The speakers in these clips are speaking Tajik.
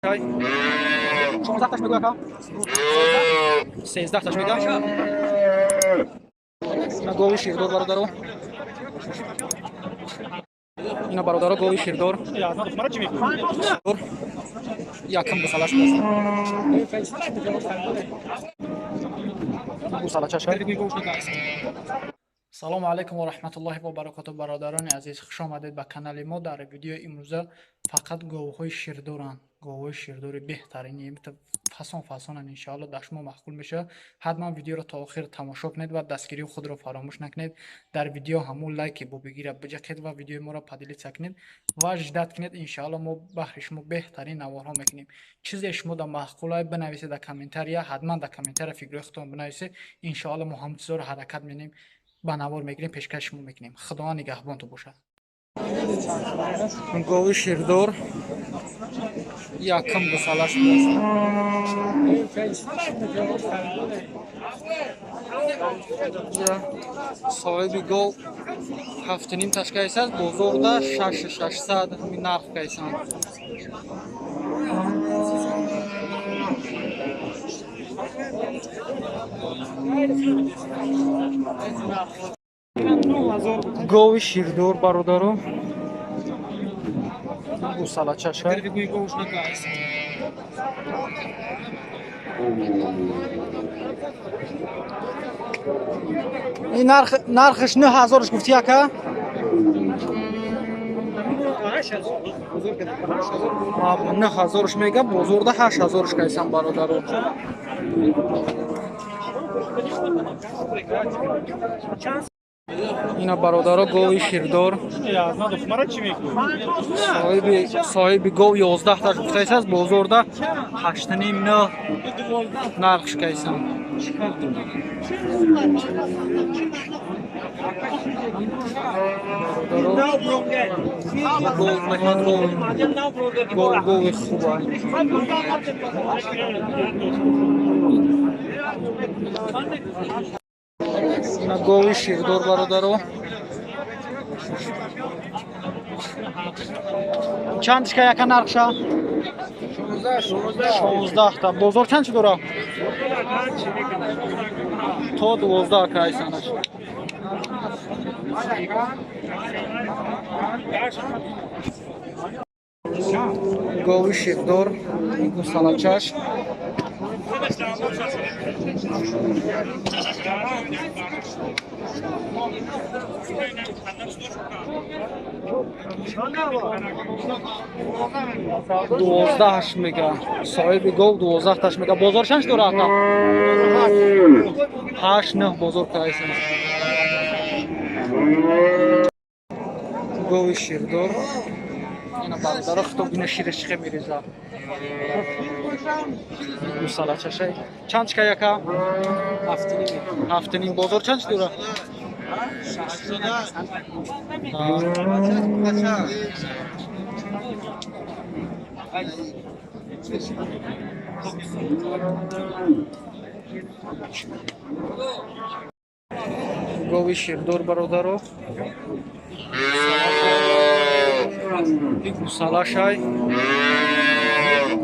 16 таш мегӯ, ака? 13 таш мега. Ина гови ширдор, бародаро. Ина, бародаро, гови ширдор. Якам гусалаш буд. Гусалачаша. Салому алайкум ва раҳматуллоҳи ва баракоту, бародарони азиз, хуш омадед ба канали мо. Дар видеои имрӯза фақат говҳои ширдоранд, говҳои ширдори беҳтарини фасон фасонанд. Иншоалло, дар шумо маъқул мешавад. Ҳатман видеоро то охир тамошо кунед ва дастгирии худро фаромӯш накунед. Дар видео ҳамун лайки бобигира биҷақед ва видеои моро поделиться кунед ва ждать кунед. Иншоалло, мо баҳри шумо беҳтарин наворҳо мекунем. Чизе шумо дар маъқулай, бинависед дар комментария. Ҳатман дар комментария фикрҳои худтон бинависед. Иншоалло, мо ҳамун чизҳоро ҳаракат менем, ба навор мегирем, пешкаши шумо мекунем. Худованд нигаҳбонтон бошад. Гови ширдор, якам гусалаш буд. Соҳиби гов 7,5 таш кайсад, бозорда 6600 нарх кайсанд. Гови ширдор, бародаро, гусалачаша. Ин нархш 9000-ш гуфти, ака? 9000-ш мега, бозорда 8000-ш кайсан, бародаро. Ина, бародаро, гови ширдор. Соҳиби гов 11 таш гуфтаисааст, бозорда 8,5, нӯ нархш кайсан. Гов гови хуба. Ина гови ширдор, бародаро. Чанд шка, яка, нархша? 16та. Бозор чанд чи дора? То 12 кайсанаш. Гови ширдор, гусалачаш. 12-аш мега соҳиби гов, 12-таш мега. Бозор чанд дора, ака? Ҳашт, нӯҳ бозор кайсан. Гови ширдор ина, бародаро, худо бина, шираш чихе мереза. Гусалачашай чанд чика, яка? 7,5. Бозор чанд чи дора? Гови ширдор, бародаро, гусалашай.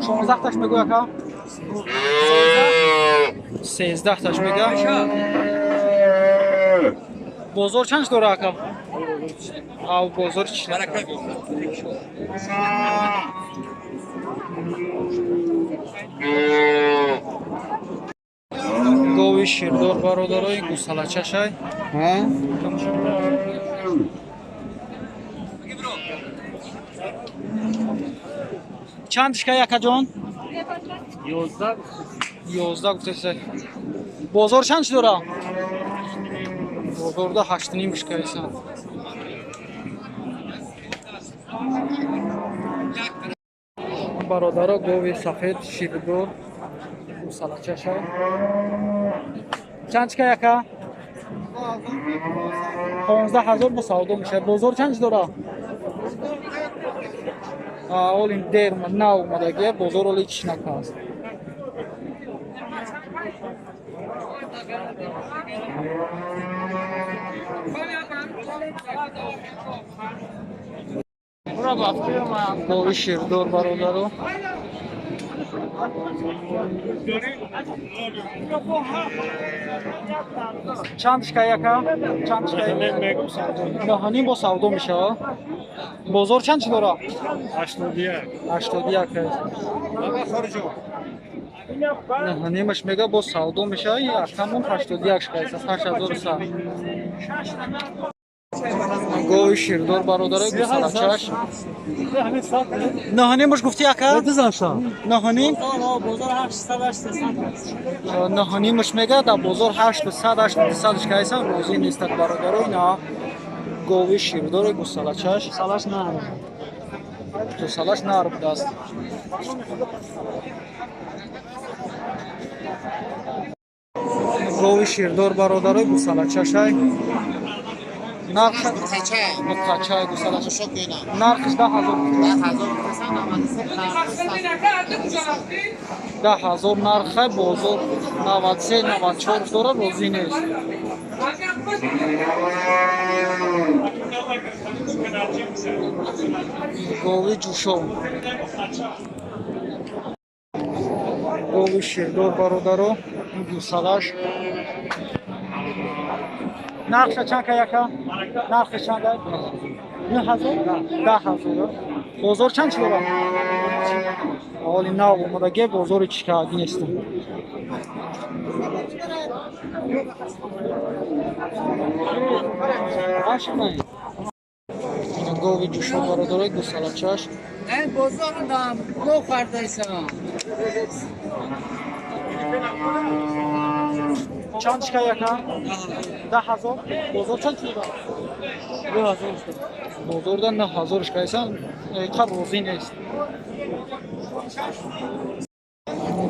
16-таш мегӯ, ака? 13-таш мега. Бозор чанд дора, ака? Ав, бозор чи? Гови ширдор, бародарои, гусалачашай. Чанд шка, якаҷон? 11 гуфтеса. Бозор чанд чи дора? Бозорда 8,5 шкайсан. Бародаро, гови сафед ширдор, гусалачаша. Чанд чика, яка? 15 000 бо савдо мешавад. Бозор чанд чи дора? Олин дер нав омадагия, бозор оли чиш накааст. Гови ширдор, бародаро. Чанд шка яка? Чанд шка? Наҳаним бо савдо мешава. Бозор чанд чи дора? 81. 81. Наҳанимаш мега бо савдо мешава. Акамон 81 шка аст. 8100. Гови ширдор бародарои гусалачаш. Наҳанимаш гуфти ака? Наҳаним? Наҳанимаш мега дар бозор 800 800 шкайсан розӣ нестак бародаро. Ина гови ширдори гусалачаш. Салаш нар. Гусалаш нар будааст. Гови ширдор бародарои гусалачашай. Нарх муқачай гусалачаш. Нархш 10000. 10000 нархай бозор 93 94 дора розӣ нест. Гови ҷӯшон. Гови ширдор бародаро, гусалаш. Нархша чанд ка яка? Нархи чанд? 9000? 10000. Бозор чанд чи дора? Ҳоли нав омадаге бозори чӣ кардӣ нестам. Гови ҷӯшон бародарои гусалачаш. Бозор дам гов хардайсам. Чанд шка яка? 10000. Бозор чанд чи дора? 9000. Бозорда 9000 шкайсан, қад розӣ нест.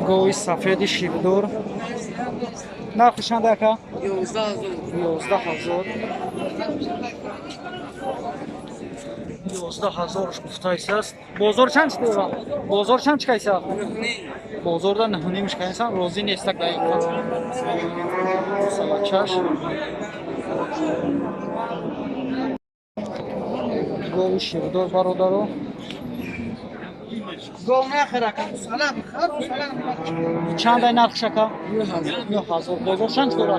Гови сафеди ширдор. Нархи чанд ака? 11000. 11000. 11000 гуфтайсаст. Бозор чанд чи дора? Бозор чанд чикайса? Бозорда 9.5 шкайсан, розӣ нестак дар ин қад. Гусалачаш. Гови ширдор бародаро. Гов нахар ака, гусала бихар, гусала бихар. Чанд ай нархш ака? 9000. Бозор чанд дора?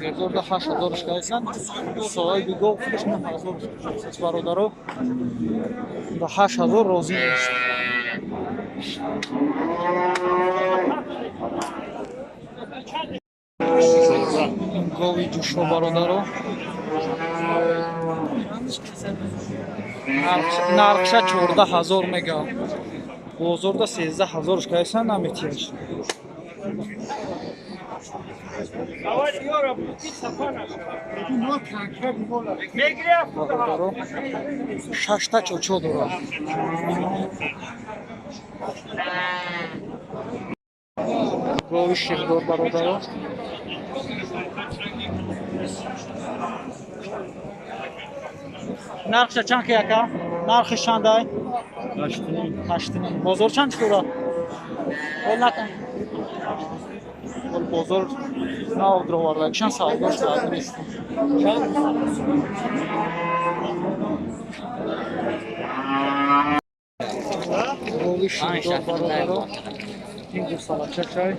Бозорда 8000 шкайсан. Соҳиби гов худаш 9000 бародаро. Ба 8000 розӣ нест. Гови ҷӯшо бародаро. Нархша 14000 мега. Бозорда 13000 шкайсан наметиҳаш. Бародаро, шашта чочо дорад. Гови ширдор бародаро. Нархша чанд ки ака? Нархи чандай? 8.5. Бозор чанд чи дора? Ол накун. Ол бозор нав дровардагишан савдош карда нест. Гови ширдор бародаро. Ин гусалачашай.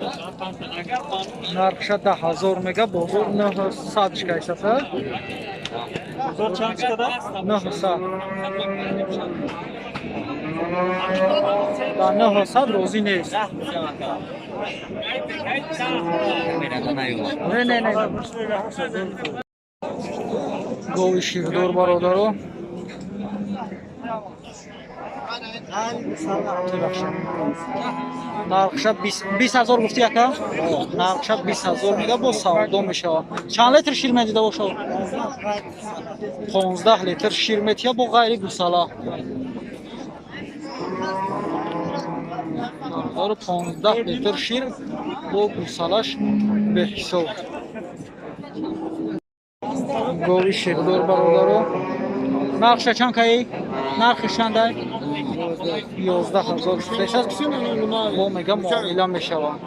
Нархша 10000 мега, бозор 900 шкайсаса. Бозор чанд чикада? 900. Да 900 розӣ нест. Не, не, не. Гови ширдор бародаро. Нархша 20000 гуфти ака? Нархша 20000 мега бо савдо мешавад. Чанд литр шир медида бошад? 15 литр шир метиҳад бо ғайри гусала. 15 литр шир бо гусалаш беҳисоб. Гови ширдор бародаро. Нархша чанд каи? Нархи чандай? 11000 шудааст. Бо мега муомила мешавад.